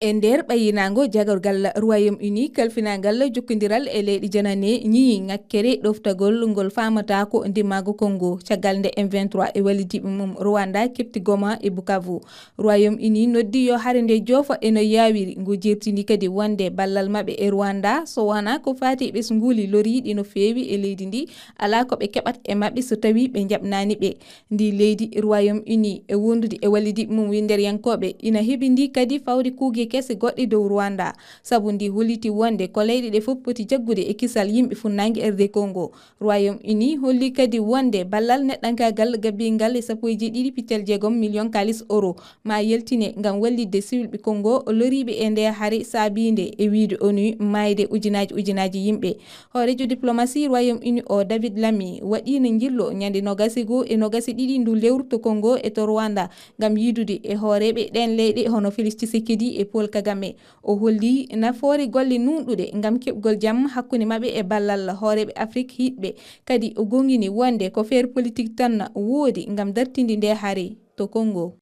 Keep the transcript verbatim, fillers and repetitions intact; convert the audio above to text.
E nder ɓayyinaango jagorgal Royaume-Uni, kalfinaangal jokkondiral e leyɗe janane ñiyi ŋakkere ɗoftagol ngol faamataako ndimaagu Congo. Caggal nde M vingt-trois e wallidiiɓe mum Rwanda keɓti Goma e Bukavu, Royaume-Uni noddi yo hare nde joofa e no yaawiri. Ngu jertini kadi wonde ballal maɓɓe e Rwanda so wonaa ko faati e ɓesnguuli loriiɗi no feewi e leydi ndi, alaa ko ɓe keɓat e maɓɓe so tawii ɓe njaɓnaani ɓe. Ndi leydi Royaume-Uni e wondude e wallidiiɓe mum winnderiyankooɓe ina heɓi ndi kadi fawde kuuge kese goɗɗe dow Rwanda, sabu ndi holliti wonde ko leyɗe ɗe fof poti jaggude e kisal yimɓe funnaange R D Congo. Royaume-Uni holli kadi wonde ballal neɗɗankaagal gabbingal e sappo e jeeɗiɗi piccal jeegom million kaalis euro ma yaltine ngam wallitde siwilɓe Congo loriiɓe e nde hare saabiinde e wiyde ONU maayde ujunaaji ujunaaji yimɓe. Hooreejo diplomasi Royaume-Uni o, David Lamy, waɗiino njillo ñande noogaas e goo e noogaas e ɗiɗi ndu lewru to Congo e to Rwanda ngam yiidude e hooreeɓe ɗeen leyɗe hono Félix Tshisekedi e Paul Kagame. O holli nafoore golle nuunɗuɗe ngam keɓgol jam hakkunde maɓɓe e ballal hooreeɓe Afrik hiiɗɓe. Kadi o goongini wonde ko feere politik tan woodi ngam dartinde nde hare to Congo.